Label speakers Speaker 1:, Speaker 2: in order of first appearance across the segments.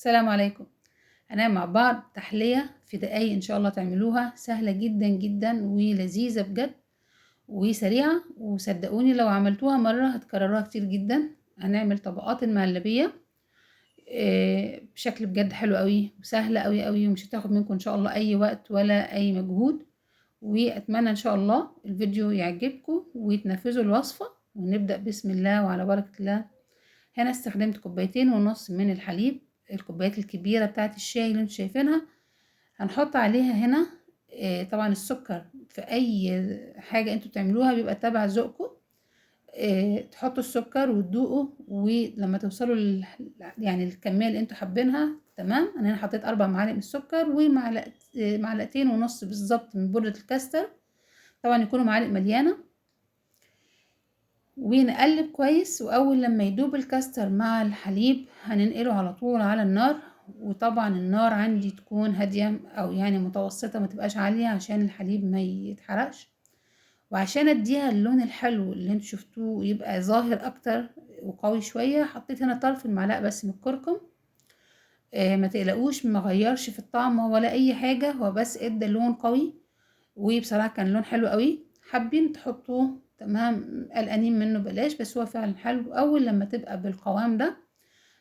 Speaker 1: السلام عليكم. هنعمل مع بعض تحلية في دقايق ان شاء الله تعملوها، سهلة جدا جدا ولذيذة بجد وسريعة، وصدقوني لو عملتوها مرة هتكرروها كتير جدا. هنعمل طبقات المهلبية بشكل بجد حلو قوي وسهلة قوي قوي، ومش هتاخد منكم ان شاء الله اي وقت ولا اي مجهود. واتمنى ان شاء الله الفيديو يعجبكم وتنفذوا الوصفة. ونبدأ بسم الله وعلى بركة الله. هنا استخدمت كوبايتين ونص من الحليب، الكوبايات الكبيرة بتاعت الشاي اللي انتوا شايفينها. هنحط عليها هنا طبعا السكر في اي حاجة انتوا بتعملوها بيبقى تبع ذوقكم. تحطوا السكر وتدوقوا، ولما توصلوا يعني الكمية اللي انتوا حابينها تمام. انا هنا حطيت 4 معالق من السكر ومعلقتين ونص بالظبط من بودرة الكاستر، طبعا يكونوا معالق مليانة. ونقلب كويس، واول لما يدوب الكاستر مع الحليب هننقله على طول على النار. وطبعا النار عندي تكون هادية او يعني متوسطة، ما تبقاش عالية عشان الحليب ما يتحرقش، وعشان اديها اللون الحلو اللي انتوا شفتوه يبقى ظاهر اكتر وقوي شوية. حطيت هنا طرف المعلقة بس من الكركم. ما تقلقوش، ما غيرش في الطعم ولا اي حاجة، هو بس ادى لون قوي، وبصراحة كان لون حلو قوي. حابين تحطوه تمام، قلقانين منه بلاش، بس هو فعلا حلو. اول لما تبقى بالقوام ده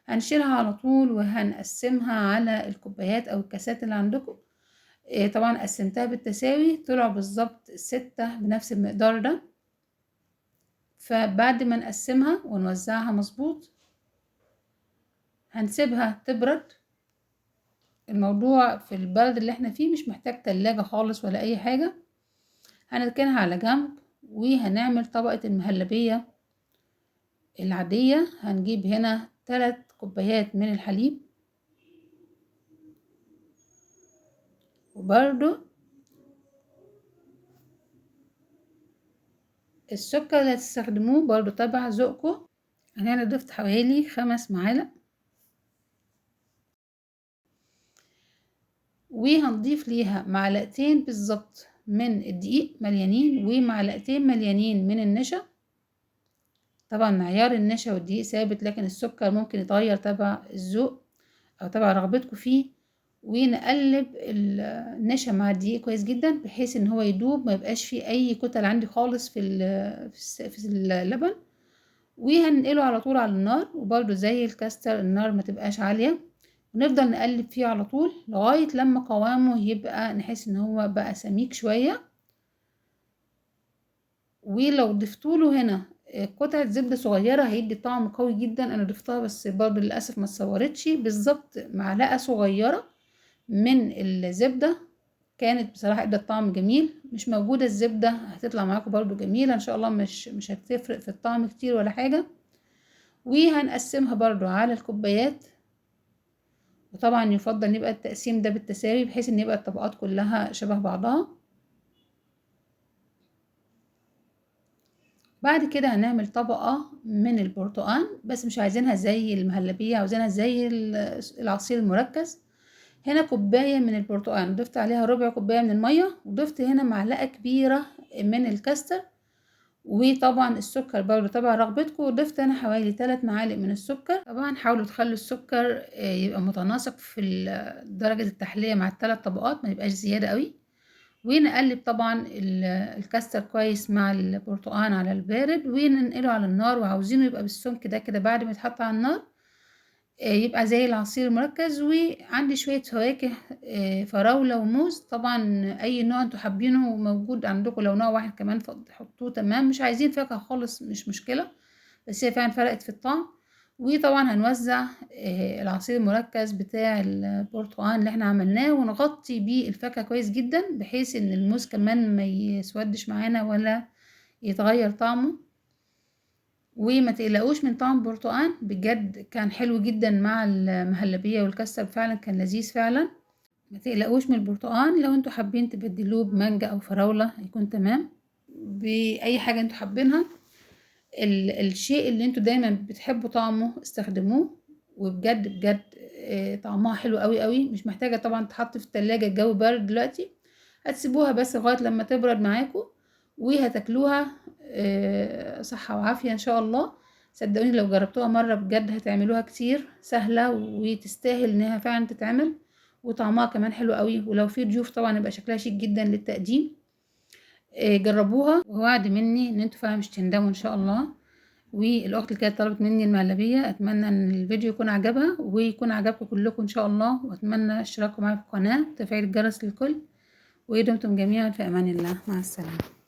Speaker 1: هنشيلها على طول وهنقسمها على الكوبايات او الكاسات اللي عندكم. طبعا قسمتها بالتساوي، طلعوا بالظبط 6 بنفس المقدار ده. فبعد ما نقسمها ونوزعها مظبوط هنسيبها تبرد. الموضوع في البلد اللي احنا فيه مش محتاج تلاجة خالص ولا اي حاجة. هنركنها على جنب وهنعمل طبقة المهلبية العادية. هنجيب هنا 3 كوبايات من الحليب، وبرضو السكر اللي هتستخدموه برضو تبع ذوقكم. انا هنا ضفت حوالي 5 معالق، وهنضيف ليها معلقتين بالظبط من الدقيق مليانين، ومعلقتين مليانين من النشا. طبعا معيار النشا والدقيق ثابت، لكن السكر ممكن يتغير تبع الذوق او تبع رغبتكم فيه. ونقلب النشا مع الدقيق كويس جدا بحيث ان هو يدوب، ما يبقاش فيه اي كتل عندي خالص في اللبن. وهننقله على طول على النار، وبرده زي الكاستر النار ما تبقاش عالية، ونفضل نقلب فيه على طول لغاية لما قوامه يبقى نحس ان هو بقى سميك شوية. ولو ضفتوله هنا قطعة زبدة صغيرة هيدي طعم قوي جدا. انا ضفتها بس برضو للأسف ما اتصورتش بالظبط، معلقة صغيرة من الزبدة كانت بصراحة ادت طعم جميل. مش موجودة الزبدة هتطلع معاكم برضو جميلة ان شاء الله، مش هتفرق في الطعم كتير ولا حاجة. وهنقسمها برضو على الكوبايات، وطبعا يفضل يبقى التقسيم ده بالتساوي بحيث ان يبقى الطبقات كلها شبه بعضها. بعد كده هنعمل طبقة من البرتقان، بس مش عايزينها زي المهلبية، عاوزينها زي العصير المركز. هنا كوباية من البرتقان ضفت عليها ربع كوباية من المية، وضفت هنا معلقة كبيرة من الكاستر، وطبعا السكر برضو تبع رغبتكم. وضفت هنا حوالي 3 معالق من السكر. طبعا حاولوا تخلوا السكر يبقى متناسق في درجة التحلية مع الثلاث طبقات، ما يبقاش زيادة قوي. ونقلب طبعا الكاستر كويس مع البرتقان على البارد، وننقله على النار. وعاوزينه يبقى بالسمك ده كده بعد ما يتحط على النار، يبقى زي العصير المركز. وعندي شوية فواكه، فراولة وموز، طبعا اي نوع انتوا حابينه موجود عندكم، لو نوع واحد كمان حطوه تمام. مش عايزين فاكهة خالص مش مشكلة، بس هي فعلا فرقت في الطعم. وطبعا هنوزع العصير المركز بتاع البرتقال اللي احنا عملناه، ونغطي بيه الفاكهة كويس جدا بحيث ان الموز كمان ما يسودش معانا ولا يتغير طعمه. وما تقلقوش من طعم البرتقال، بجد كان حلو جدا مع المهلبية والكاستر، فعلا كان لذيذ فعلا. ما تقلقوش من البرتقال، لو انتوا حابين تبدلوه بمانجا او فراولة هيكون تمام، باي حاجة انتوا حابينها. الشيء اللي انتوا دايما بتحبوا طعمه استخدموه، وبجد بجد، طعمها حلو قوي قوي. مش محتاجة طبعا تحط في التلاجة، الجو بارد دلوقتي، هتسيبوها بس لغاية لما تبرد معاكم وهتاكلوها، صحة وعافية ان شاء الله. صدقوني لو جربتوها مرة بجد هتعملوها كتير، سهلة وتستاهل انها فعلا تتعمل، وطعمها كمان حلو قوي، ولو في ضيوف طبعا يبقى شكلها شيك جدا للتقديم. جربوها، ووعد مني ان انتوا فعلا مش تندموا ان شاء الله. والاخت اللي كانت طلبت مني المهلبيه، اتمنى ان الفيديو يكون عجبها ويكون عجبكم كلكم ان شاء الله، واتمنى اشتراككم معايا في القناة وتفعيل الجرس للكل، ودمتم جميعا في امان الله. مع السلامة.